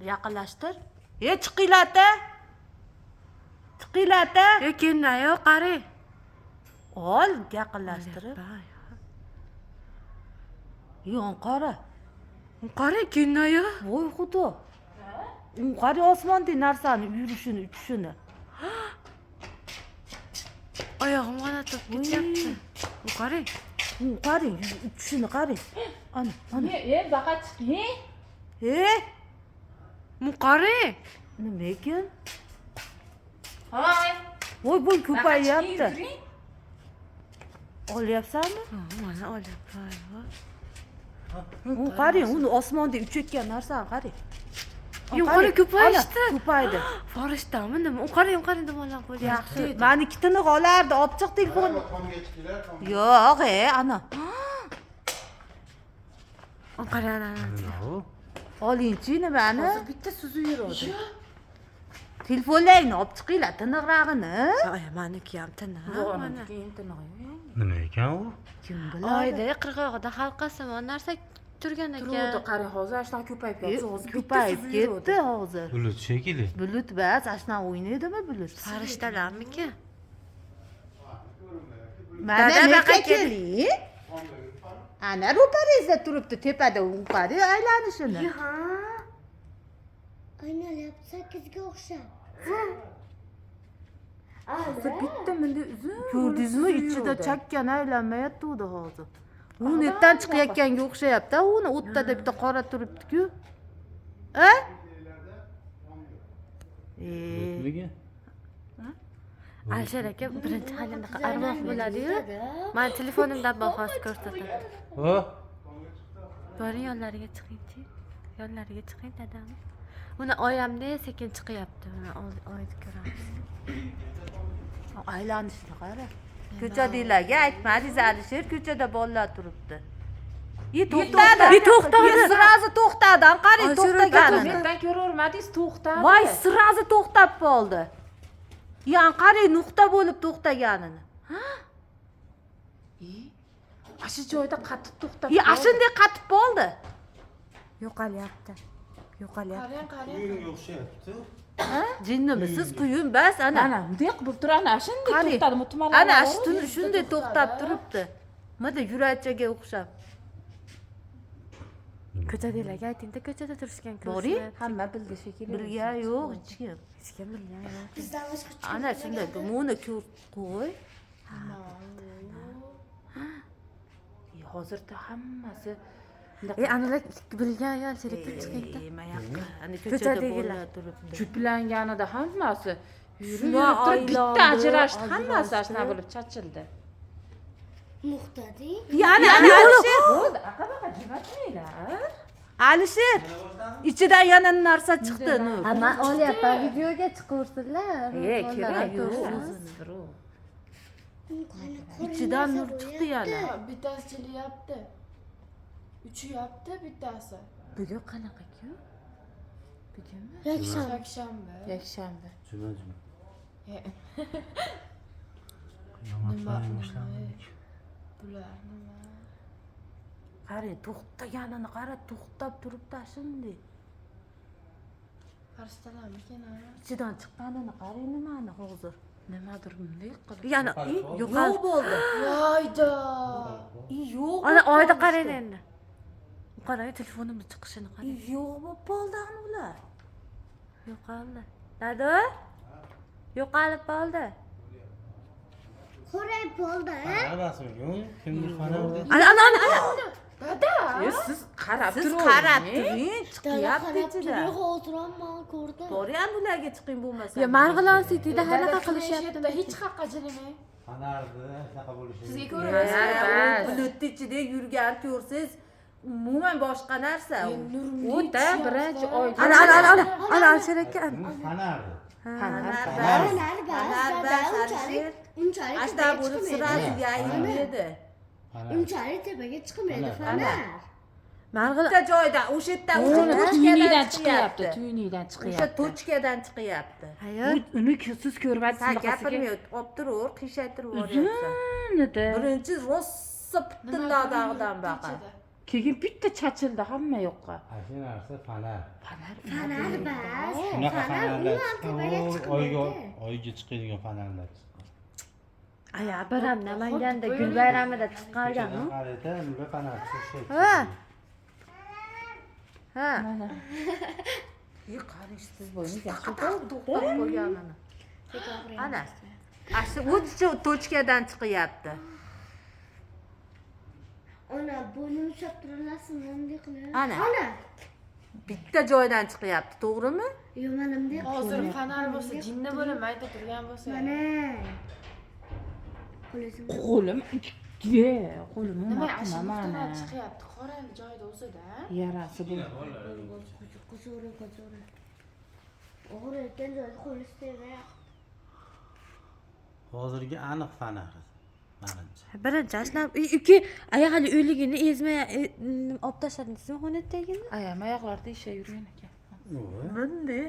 Yaqinlashtir. E, chiqinglar ata. Chiqinglar ata. E, kelinayo, qarang. Ol, yaqinlashtirib. Yon qara. Qarang, kelinayo. Voy xudo. Qarang osmondagi narsani, yurishini, uchishini. Oyog'im g'alati bo'lib ketyapti. Bu qarang. Qarang, uchishini qarang. Ana, ana. E, baqa chiqing. E, Bu qarang. Nima ekan? Hoy. Voy, voy, Baqa ko'payyapti. chiqing, yuring. Olyapsanmi? Ha, mana olyapman. Qarang, uni osmonda uchayotgan narsani qarang. Yo'q, Qarang, qarang, ko'payishdi. ana, ko'paydi. Farishtami nima? U qarang, qarang, dumalab qo'ydi. Yaxshi. Maniki tiniq olardi, olib chiq telefonni. Tomga chiqinglar, tomga. Yo'q, e, ana. U qarang, ana, ana. Nima u? Olingchi nimani? Hozir bitta suzib yuruvdi. Telefonlaringni olib chiqinglar, tiniqrog'ini. Ay, maniki ham tiniq. Mana. Keyin tinig'i. Nima ekan u? Kim biladi? Oyda qirg'og'ida halqasimon narsa turgan Turuvdi, ekan. qarang, hozir ana shunaqa ko'payib E, ketdi. Hozir bitta ko'payib suzib ketdi yuruvdi. hozir. Bulut shekilli. Bulut bas, ashna o'ynaydimi bulut? Farishtalarmiki? Mana Dada, nega baqa kel. keling? Ana ro'parangizda turibdi tepada, u qarang aylanishini. Ha. Aynalyapti sakkizga o'xshab. Hozir bitta bunday uzun Ko'rdingizmi, bo'lib suzib ichida yuruvdi. chakkan aylanmayapti hozir. Uni yerdan chiqayotganga o'xshayapti, uni o'rtada bitta qora turibdi-ku. A? E, Bulutmiki? Alisher aka birinchi hali anaqa arvoh bo'ladi-yu. Man telefonimdan bor hozir ko'rsataman. O, Boring yonlariga chiqingchi. Yonlariga chiqing dadam. Uni oyamda sekin chiqyapti. Mana oyni ko'ramiz. Aylanishini qara. Ko'chadagilarga aytmadingiz, Alisher, ko'chada bolalar turibdi. E, to'xtadi. E, to'xtadi. E, сразу to'xtadi. Ana qarang, to'xtaganini. Yerdan ko'ravermadingiz, to'xtadi. Voy, сразу to'xtab qoldi. Yan qarang, nuqta bo'lib to'xtaganini. E, ana shu joyda qattiq to'xtab E, ana shunday qatib qoldi. Yo'qolyapti. Yo'qolyapti. Qarang, qarang. Quyunga o'xshayapti. Jinnimisiz, quyun bas, ana. Ana bunday qilib turib, ana shunday Qarang. to'xtadi, mutumalab. Ana shunday to'xtab turibdi. Mana yurakchaga o'xshab. Ko'chadagilarga aytingda, ko'chada turishgan Boring. ko'rsin. Hamma bildi shekilli. Bilgan yo'q hech kim. Hech kim bilgan yo'q. Bizdan boshqa hech kim Ana shunday buni ko'rib qo'y. E, hozirda hammasi E, analar bilgan yo'q, Alisher aka chiqingda. E, mayoqqa. Ana ko'chada Ko'chadagilar. bolalar turibdi. Juplanganida hammasi yurib Shuna yurib turib bitta aylandi, ajrashdi, hammasi ajrashdi. ashna bo'lib chachildi. Nuqta deng. Yana ana Alisher. Bo'ldi, aqa baqa jo'natmanglar. Alisher. Ichidan yana narsa chiqdi, Nur. Ha, man olyapman, videoga chiqaversinlar. E, kerak yo'q. Ko'rsin. Qani qora Ichidan narsa nur chiqdi yana. bo'lyapti. Bittasi chilyapti. Uchyapti bittasi. Bugun qanaqa kun? Bugunmi? Yakshanba. Yakshanba. Yakshanba. Juma, juma. E, Qiyomat Nima- boshlandik. Bular nima? Qarang, to'xtaganini qara, to'xtab turibdi shunday. Farishtalarmikin, a? Ichidan chiqqanini qarang nimani hozir. Nimadir bunday qilib. Yana Yo'q yo'qol. bo'ldi. Voyda! E, yo'q. Ana bo'lib oyda qoldi. qarang endi. Qarang, telefonimni chiqishini E, qarang. yo'q bo'lib qoldi ana ular. Yo'qoldi. Dada? Yo'qolib qoldi. Qorayib bo'ldi, ha? Fonar u? Kimdir fonarda? Ana, ana, ana, ana. Dada! E, siz qarab Siz turing. qarab turing, Dada chiqyapti qarab ichidan. turing, hozir man ko'rdim. Boring ularga chiqing bo'lmasa. Ya Marg'ilon Cityda hanaqa Dada, qilishyapti. hech qayerqa jilimang. Fonarda shunaqa bo'lishi. Sizga mumkin. ko'ramiz. Ha, u bulutni ichida yurgan ko'rsangiz, umuman boshqa narsa u. O'ta birinchi oy. Ana, ana, ana, ana. Ana Alisher aka. ana. Fonarda. Fonar Fonar bas, Fonar dada, bas, unchalik, Alisher. unchalik Ashta tepaga bo'lib chiqmaydi. сразу yayilib edi. Fonar. Unchalik tepaga chiqmaydi Fonar. fonar. Marg'ilon Bitta joyda, o'sha yerda, o'sha Tuynikdan точка dan chiqyapti, chiqyapti. tuynikdan O'sha chiqyapti. точка dan chiqyapti. Hayır. Uni siz ko'rmadingiz San bunaqasiga. gapirmay olib turur, qiyshaytirib yuboryapsan. Uzun edi. Birinchi rosa pitilladi ag'dan baqa. Keyin bitta chachildi hamma yoqqa. Ana shu narsa fonar. Fonar. Fonar bas. Shunaqa Fonar fonarlar umuman chiqqan. tepaga O, oyga chiqmaydi. oyga chiqadigan fonarlar chiqqan. Aya, biram Namanganda gul bayramida chiqqan. Ko'chadan qaraydi, nima fonar chiqsa. Ha. Ha. Mana. Qarang, siz bo'yingiz yaxshi. To'xtab qo'yganini. Ana. Ana shu uch точка dan chiqyapti. Ona bo'ynini ushlab turalasizmi bunday qilib? Ana. Ana. Bitta joydan chiqyapti, to'g'rimi? Yo'q, mana bunday qilib. Hozir fonar bo'lsa jinni bo'laman, ayta turgan bo'lsa. Mana. Qo'lingizni Qo'lim ye, qo'lim Nima mana mana mana. chiqyapti? Qorani joyida o'zida. Yarasi bu. Qo'zg'orin, qo'zg'orin. Og'riyotgan joyda qo'lingiz tegmayapti. Hozirgi aniq fonar. Manimcha. Birinchi ashnam ikki aya hali o'ligini ezmay olib tashladingizmi xonatdagini? Ayam oyoqlarida ishla yurgan ekan. Yo'q. Bunday.